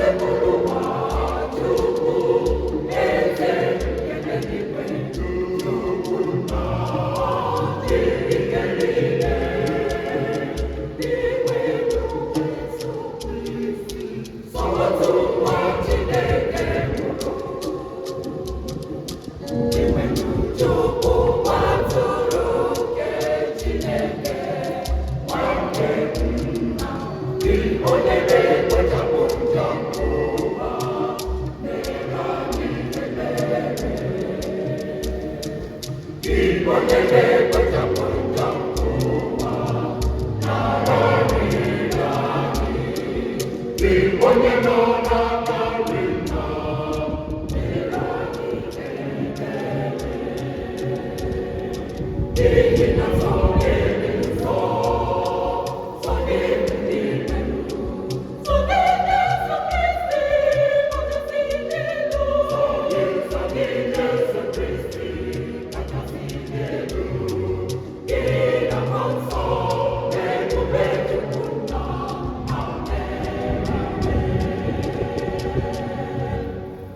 Osebụrụwa Chukwu, eze nke eluigwe, Chukwu nna jiri ike niile, Dinwenu Jesu Kristi, sọ otu nwa Chineke mụrụ, Dinwenu Chukwu, atụrụ nke Chineke, nwa nke nna, gị onye na-ekpochapụ njọ nke ụwa, mere anyị ebere. Gị onye na-ekpochapụ njọ nke ụwa, nara arịrịọ anyị. Gị onye nọ n'aka nri nna, mere anyị ebere. N'ihi na sọ